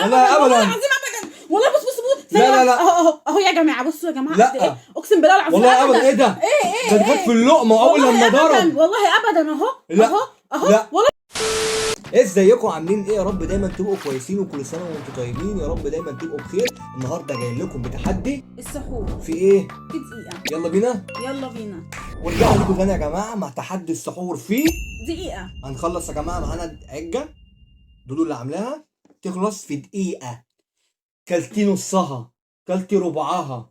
والله والله ابدا. العظيم ابدا. والله بص بص بص. لا لا لا. اهو اهو اهو يا جماعة، بصوا يا جماعة. لا. قد ايه، اقسم بالله العظيم والله ابدا. ابدا. ايه ده؟ ايه ده ايه جت في اللقمة اول والله لما أبداً، ضرب. والله ابدا. اهو لا. اهو اهو. لا. والله ازيكم عاملين ايه؟ يا رب دايما تبقوا كويسين، وكل سنة وانتم طيبين، يا رب دايما تبقوا بخير. النهارده جاي لكم بتحدي السحور في ايه؟ في دقيقة. يلا بينا. يلا بينا. ورجعنا لكم تاني يا جماعة مع تحدي السحور في دقيقة. هنخلص يا جماعة، معانا عجة دودو اللي عاملاها تخلص في دقيقة. كلتي نصها، كلتي ربعها،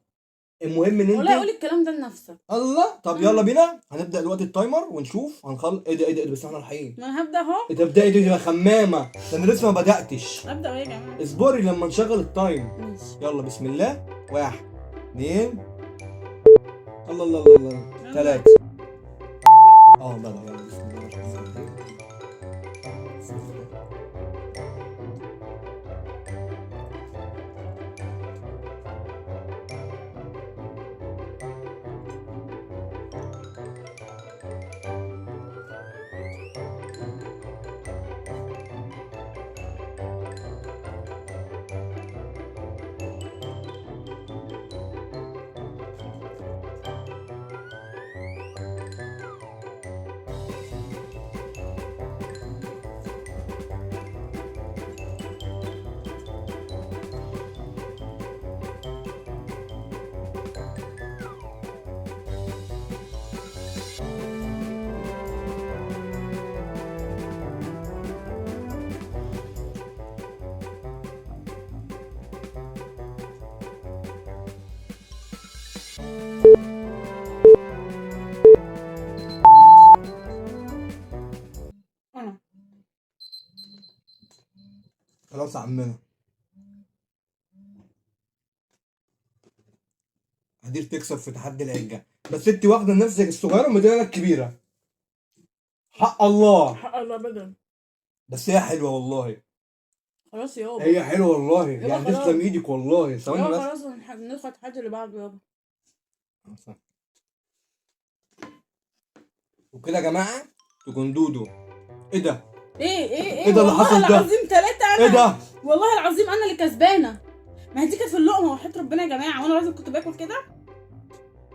المهم ان والله انت قول الكلام ده لنفسك. الله. طب يلا بينا، هنبدا دلوقتي ال timer ونشوف هنخلص. ايه ده ايه ده إيه ده؟ بس احنا رايحين. ما انا هبدا اهو. انت ابدأي دي يا خمامه، ده انا لسه ما بداتش. ابدا اهو يا جماعة. اصبري لما نشغل ال time. ماشي. يلا بسم الله. 1 2 الله الله الله الله 3. بدأ. يلا بسم الله الرحمن الرحيم. بسم الله. انا خلاص يا عمنا، هدير تكسب في تحدي العجة، بس انت واخده لنفسك الصغيرة ومديها لك الكبيرة. حق الله. حق الله ابدا. بس هي حلوة والله. خلاص يابا. هي حلوة والله، يابا يعني خلاص. تسلم ايدك والله. ثواني يابا بس. خلاص، ندخل التحدي اللي بعده يابا. وكده يا جماعة تكون دودو. ايه ده؟ ايه ايه ايه إيه ده اللي والله حصل ده؟ العظيم 3 انا. ايه ده؟ والله العظيم انا اللي كسبانه. ما هي دي كانت في اللقمة وحياة ربنا يا جماعة، وانا لازم كنت باكل كده.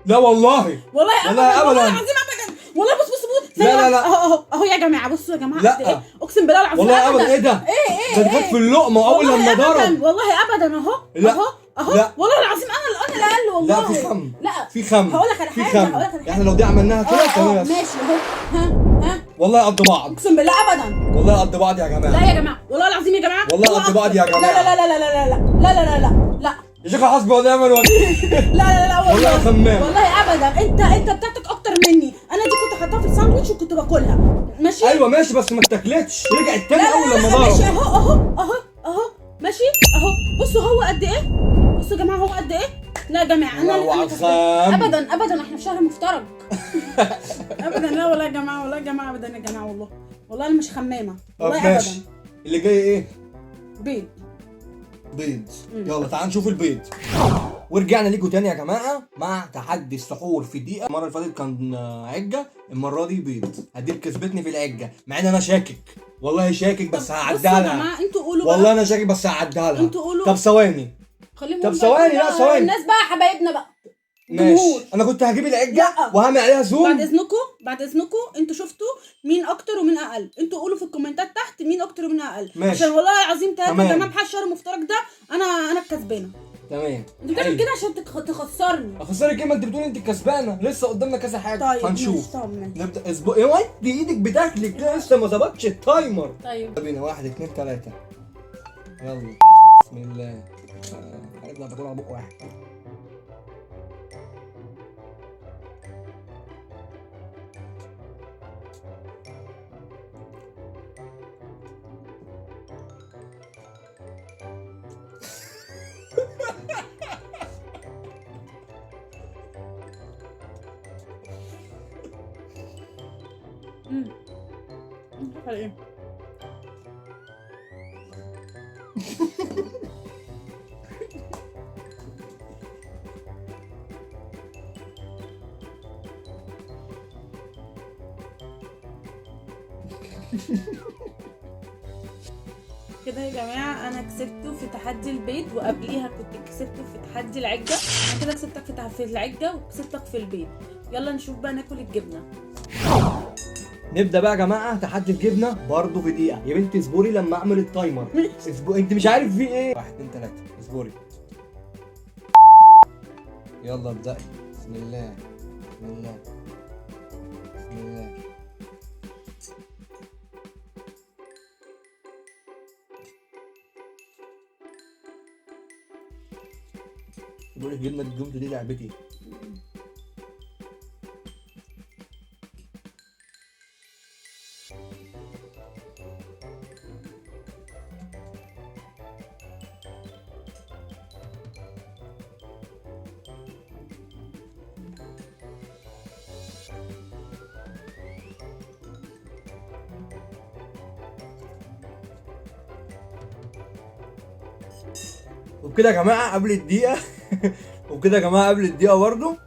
لا والله. والله والله ابدا. والله أبداً. العظيم ابدا. والله بص بص بص. لا لا لا. اهو اهو اهو يا جماعة، بصوا يا جماعة. لا. قد ايه، اقسم بالله العظيم والله ابدا. ايه ده؟ ايه ده ايه جت ايه في اللقمة اول والله لما أبداً، ضرب. والله ابدا. اهو لا. اهو اهو. لا. والله العظيم انا الاقل والله. لا في خم. لا في خم. هقول لك على في حاجة، خم. هقول لك على حاجة. احنا لو دي عملناها كده تمام. ماشي اهو. ها ها. والله قد بعض. اقسم بالله ابدا. والله قد بعض يا جماعة. لا يا جماعة، والله العظيم يا جماعة. والله هو قد بعض يا أكتر. جماعة. لا لا لا لا لا لا لا لا لا لا لا يا شيخ حسبي ونعم الوكيل. لا لا لا والله والله خمام. والله ابدا. انت بتاعتك اكتر مني. انا دي كنت حاطاها في الساندوتش وكنت باكلها. ماشي. ايوه ماشي، بس ما اتاكلتش، رجعت تاني لا اول لا لما لا ماشي ضرب. اهو اهو اهو اهو. ماشي اهو. بصوا هو قد ايه. بصوا يا جماعة هو قد ايه. لا يا جماعة انا الله انا كسبانة. وعلى الخام. ابدا ابدا، احنا في شهر مفترج. ابدا. لا والله يا جماعة، والله يا جماعة ابدا يا جماعة. والله والله انا مش خمامه. طب والله ماشي. ابدا. اللي جاي ايه؟ بيض. بيض. يلا تعال نشوف البيض. ورجعنا ليكم تاني يا جماعة مع تحدي السحور في دقيقة. المرة اللي فاتت كان عجة، المرة دي بيض. هدير كسبتني في العجه، مع ان انا شاكك والله، شاكك بس طب هعديها بصوا يا لها. جماعة انتوا قولوا والله بقى. انا شاكك بس هعديها لها. انتوا قولوا. طب ثواني. خليهم طب بقى ثواني، لا يقولوا. ثواني. الناس بقى حبايبنا بقى. ماشي. جمهور. انا كنت هجيب العجه لا. وهعمل عليها zoom. بعد اذنكم، بعد اذنكم، انتوا شفتوا مين اكتر ومين اقل. انتوا قولوا في الكومنتات تحت مين اكتر ومين اقل. ماشي. عشان والله العظيم 3 يا تمام. جماعة بحال الشهر المفترج ده انا الكسبانه. تمام. انت بتعمل حلو. كده عشان تخسرني. اخسرك ايه؟ ما انت بتقولي انت كسبانه، لسه قدامنا كذا حاجة. طيب هنشوف. ماشي، طب ماشي. نبدا اسبوع ايه؟ وانت ايدك بتاكلك كده لسه ما ظبطش ال timer. طيب يلا بينا. 1 2 3. يلا بسم الله. هنطلع تاكل على بق واحد. امم على ايه؟ كده يا جماعة انا كسبته في تحدي البيض، وقبليها كنت كسبته في تحدي العجه. انا كده كسبتك في العجه وكسبتك في البيض. يلا نشوف بقى ناكل الجبنة. نبدا بقى يا جماعة تحدي الجبنة برضه في دقيقة. يا بنتي اصبري لما اعمل ال timer. انت مش عارف في ايه. 1 2 3 اصبري. يلا ابدأي. بسم الله بسم الله بسم الله. بقول الجبنة الجبنة دي لعبتي. وبكده يا جماعة قبل الدقيقة وبكده يا جماعة قبل الدقيقة برضه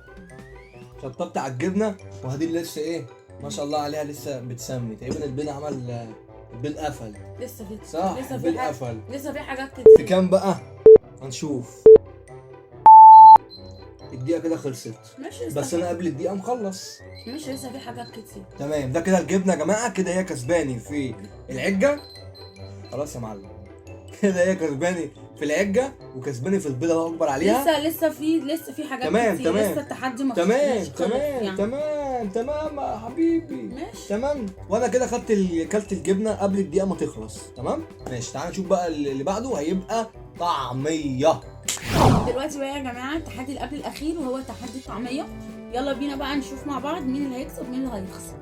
شطبت على الجبنة، وهدي لسه ايه ما شاء الله عليها لسه بتسمي. تقريبا البيض عمل، البيض قفل لسه في، صح؟ لسه البيض في حاجة، قفل لسه في حاجات كتير. في كام بقى؟ هنشوف. الدقيقة كده خلصت. ماشي لسه، بس انا قبل الدقيقة مخلص. ماشي لسه في حاجات كتير. تمام، ده كده الجبنة يا جماعة. كده هي كسباني في العجه. خلاص يا معلم، كده هي كسباني في العجه وكسباني في البيضة، الله اكبر عليها. لسه في حاجات تمام، كتير. تمام. لسه التحدي ما تمام خلصش تمام يعني. تمام تمام يا حبيبي. ماشي تمام. وانا كده خدت كلت الجبنة قبل الدقيقة ما تخلص. تمام ماشي. تعالى نشوف بقى اللي بعده هيبقى طعميه. دلوقتي بقى يا جماعة التحدي اللي قبل الاخير وهو تحدي الطعمية. يلا بينا بقى نشوف مع بعض مين اللي هيكسب ومين اللي هيخسر.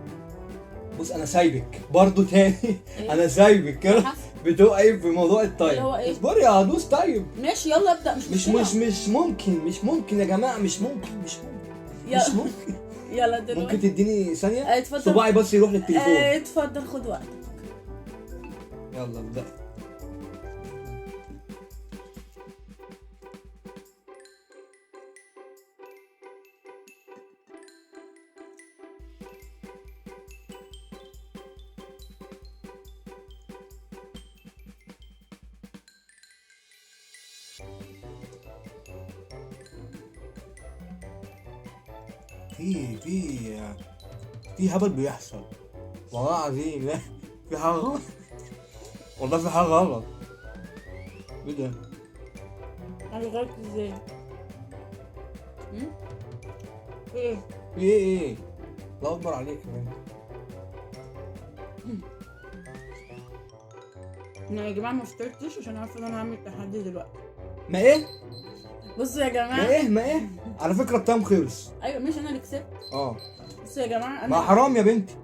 بص انا سايبك برضو تاني. إيه؟ انا سايبك كده بتوقعي في موضوع ال time. اللي هو إيه؟ اصبري يا هدوس. طيب ماشي يلا ابدا. مش مش مشكلة. مش مش ممكن، مش ممكن يا جماعة، مش ممكن، مش ممكن، يلا. مش ممكن. يلا دلوقتي ممكن تديني ثانية؟ اتفضل. صباعي بس يروح للتليفون. اتفضل خد وقتك. يلا ابدا. في في في هبل بيحصل والله العظيم. لا في حاجة غلط والله، في حاجة غلط. ايه ده؟ انا غلط ازاي؟ ايه؟ في ايه؟ ايه؟ الله اكبر عليك يا بنت. انا يا جماعة ما فطرتش عشان عارفه ان انا هعمل تحدي دلوقتي. ما ايه؟ بصوا يا جماعة. ما ايه؟ ما ايه؟ على فكرة ال time خلص. ايوه ماشي انا اللي كسبت. بصوا يا جماعة انا ما حرام يا بنتي.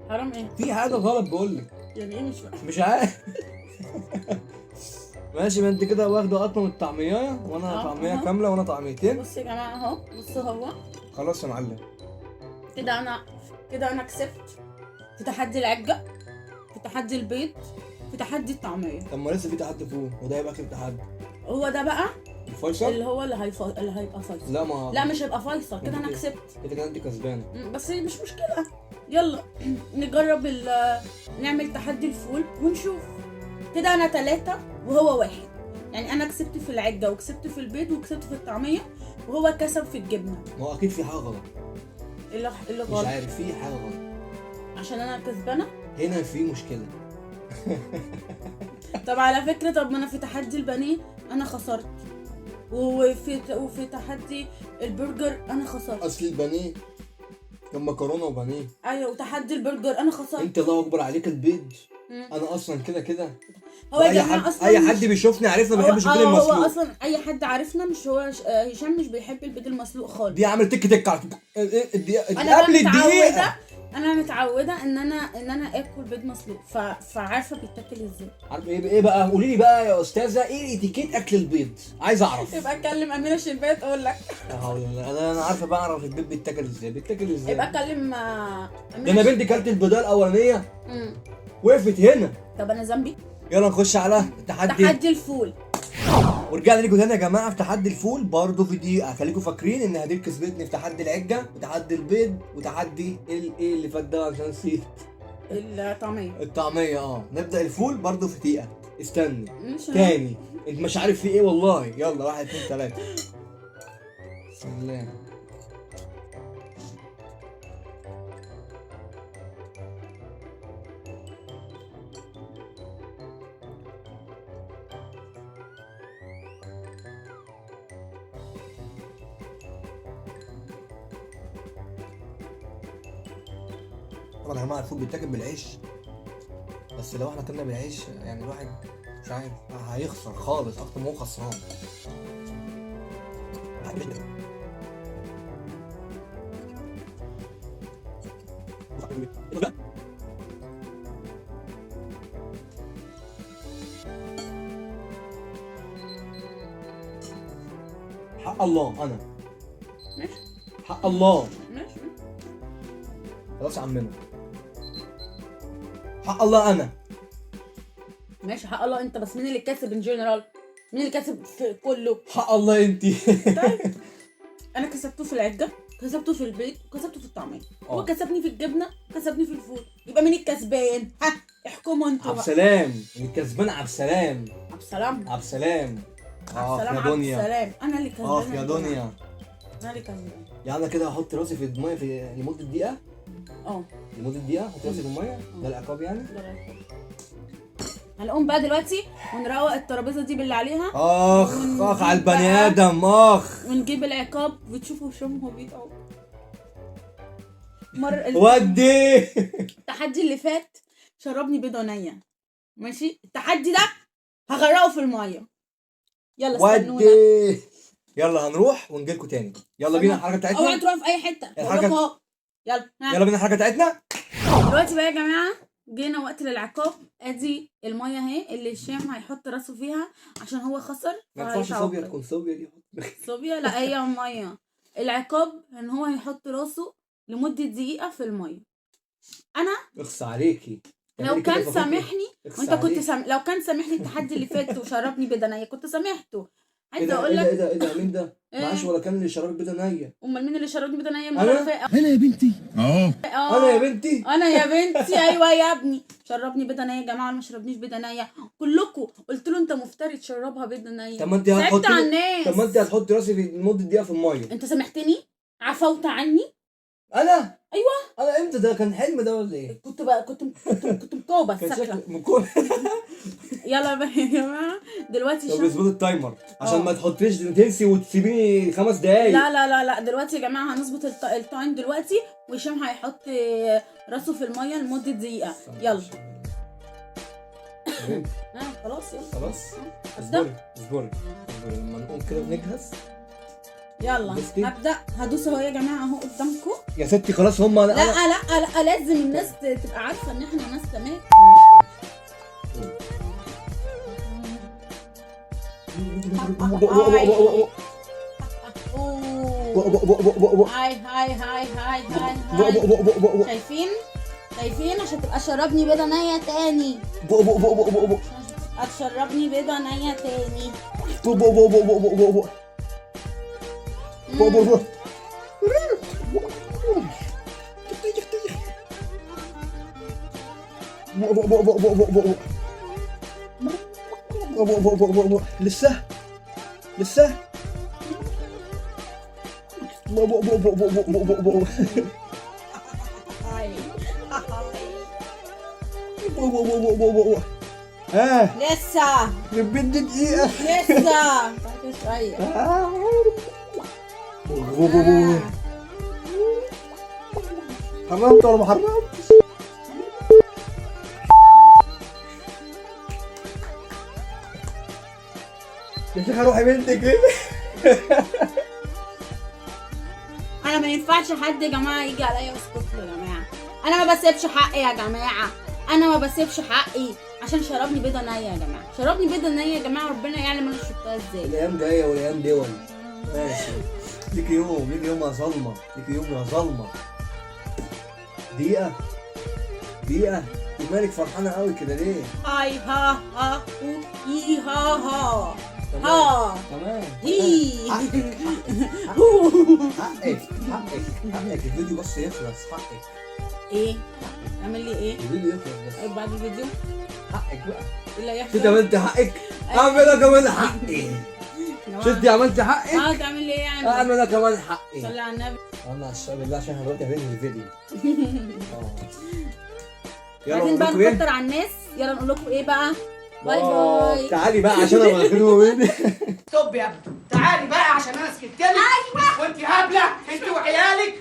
حرام ايه؟ في حاجة غلط بقول لك. يعني ايه؟ مش فاهم. مش عارف. ماشي، ما انت كده واخده قطمه من الطعمية وانا طعميه كاملة وانا طعميتين. بصوا يا جماعة اهو، بصوا هو خلاص يا معلم. كده انا كسبت في تحدي العجه، في تحدي البيض، في تحدي الطعمية. طب ما لسه في تحدي فوق، وده هيبقى اخر تحدي. هو ده بقى الفيصل اللي هو اللي هيبقى فيصل. لا ما لا مش هيبقى فيصل كده، انا كسبت كده كده انت كسبانه. بس مش مشكلة. يلا نجرب نعمل تحدي الفول ونشوف. كده انا 3 وهو 1، يعني انا كسبت في العجه وكسبت في البيض وكسبت في الطعمية وهو كسب في الجبنة. ما هو اكيد في حاجة غلط. اللي غلط مش عارف، في حاجة غلط عشان انا كسبانه هنا، في مشكلة. طب على فكرة، طب ما انا في تحدي البانيه انا خسرت، وفي تحدي البرجر انا خسرت. اصل البانيه كان مكرونه وبانيه. ايوه، وتحدي البرجر انا خسرت. انت الله اكبر عليك البيض. انا اصلا كده كده هو يا جماعة اصلا اي حد بيشوفني عارفنا ما بيحبش البيض المسلوق. هو اصلا اي حد عارفنا مش هو هشام مش بيحب البيض المسلوق خالص. دي عامل تك تك على قبل الدقيقة. انا متعوده ان انا اكل بيض مسلوق، فعارفه بيتاكل ازاي. عارفه ايه بقى؟ قولي لي بقى يا استاذه، ايه اتيكيت اكل البيض؟ عايز اعرف. يبقى اكلم امينه شلبايه تقول لك. انا عارفه، بعرف البيض بيتاكل ازاي. بيتاكل ازاي؟ يبقى اكلم امينه. ده انا بنتي كلت البيضة الاولانية وقفت هنا. طب انا ذنبي؟ يلا نخش على تحدي الفول. ورجعنا لكم تاني يا جماعة في تحدي الفول برضه في دقيقة. خليكم فاكرين ان هدير كسبتني في تحدي العجه وتحدي البيض وتحدي الايه اللي فات ده عشان نسيت، الطعمية. الطعمية. نبدا الفول برضه في دقيقة. استني مش تاني، انت مش عارف في ايه والله. يلا 1 2 3. بسم الله. طبعا يا جماعة الفول بيتاكل بالعيش، بس لو احنا اكلنا بالعيش يعني الواحد مش عارف هيخسر خالص اكتر ما هو خسران. حق الله انا ماشي حق الله. ماشي خلاص يا عمنا، حق الله انا. ماشي حق الله انت، بس مين اللي كسب in general؟ مين اللي كسب في كله؟ حق الله انت. طيب انا كسبته في العجه، كسبته في البيض، وكسبته في الطعمية. هو كسبني في الجبنة، كسبني في الفول، يبقى مين الكسبان؟ ها احكموا انتوا عبد بقى. السلام اللي كسبان. عبد السلام، عبد السلام، عبد السلام. عبد السلام، يا عبد دنيا. السلام. انا اللي كسبان. اخ يا دنيا. انا اللي كسبان. يعني انا كده هحط راسي في المية في لمدة دقيقة. لمدة دقيقة هحط راسي في المية، ده العقاب يعني؟ ده العقاب. هنقوم بقى دلوقتي ونروق الترابيزة دي باللي عليها. اخ اخ على البني ادم، اخ. ونجيب العقاب وتشوفوا وشهم هو بيتعب. ودي التحدي اللي فات شربني بيضة نيه، ماشي؟ التحدي ده هغرقه في المية. يلا استنونا. ودي يلا هنروح ونجيلكوا تاني. يلا بينا الحركة بتاعتنا. اوعى تروحوا في اي حتة، بقول لكم اهو. يلا يلا بينا الحركة بتاعتنا. دلوقتي بقى يا جماعة جينا وقت للعقاب. ادي المية اهي اللي هشام هيحط راسه فيها عشان هو خسر. ما ينفعش صوبيا تكون صوبيا دي. صوبيا؟ لا هي مية. العقاب ان هو هيحط راسه لمدة دقيقة في المية. انا اخص عليكي لو كان سامحني، وانت كنت لو كان سامحني التحدي اللي فات وشربني بيضة نيه كنت سامحته. عايزه اقول لك ايه ده ايه ده مين ده؟ معاش ولا كان اللي شربك بيضة نيه. امال مين اللي شربني بيضة نيه المرة اللي فاتت؟ انا يا بنتي. انا يا بنتي، انا يا بنتي. ايوه يا ابني شربني بيضة نيه يا جماعة، ما شربنيش بيضة نيه. كلكم قلت له انت مفتري تشربها بيضة نيه. طب ما انت هتحطي على الناس. طب ما انت هتحطي راسي في لمدة دقيقة في المية. انت سامحتني؟ عفوت عني؟ انا؟ ايوه. انا امتى؟ ده كان حلم ده ولا ايه؟ كنت بقى كنت كنت مكوبه السكله. مكوبه. يلا بقى يا جماعة دلوقتي طب اظبط ال timer عشان ما تحطيش تنسي وتسيبيني 5 دقايق. لا لا لا لا دلوقتي يا جماعة هنظبط ال time دلوقتي، وهشام هيحط راسه في المية لمدة دقيقة. يلا خلاص يلا خلاص. اصبري اصبري اصبري لما نقوم كده بنجهز. يلا هبدا هدوس اهو يا جماعة اهو قدامكم يا ستي. خلاص هم لا لا لا لازم الناس تبقى عارفه ان احنا ناس تمام. هاي هاي هاي هاي هاي هاي. شايفين؟ شايفين؟ عشان تبقى شربني بيضة نيه تاني. هتشربني بيضة نيه تاني. لسه لسه. لسه بدي دقيقة. لسه بعد شوية. حرمت ولا ما حرمتش؟ يا شيخة روحي بنتك. انا ما ينفعش حد يا جماعة يجي عليا ويسكت له يا جماعة. انا ما بسيبش حقي يا جماعة، انا ما بسيبش حقي عشان شربني بيضة نيه يا جماعة. شربني بيضة نيه يا جماعة، ربنا يعلم انا شربتها ازاي. الايام جاية والايام دول. ماشي ليك يوم، ليك يوم يا ظلمه، ليك يوم يا ظلمه. دقيقة دقيقة. مالك فرحانة قوي كده ليه؟ هاي ها ها اي ها ها ها. تمام. هي حقك حقك حقك حقك، الفيديو بس يخلص. حقك. ايه؟ اعمل لي ايه؟ الفيديو يخلص بس. بعد الفيديو حقك بقى. ايه اللي هيحصل؟ انت عملت حقك، اعمل انا كمان حقي. شفتي عملت حقك؟ تعمل لي ايه يعني؟ اعمل انا كمان حقي. صلي على النبي. انا على بالله عشان احنا دلوقتي هننهي الفيديو. يلا عايزين بقى نقول لكم ايه؟ نكتر على الناس. يلا نقول لكم ايه بقى؟ bye bye. تعالي بقى عشان انا واخدهم مني. طب يا ابني تعالي بقى عشان انا سكت لك. ايوه وانت هبلة انت وعيالك.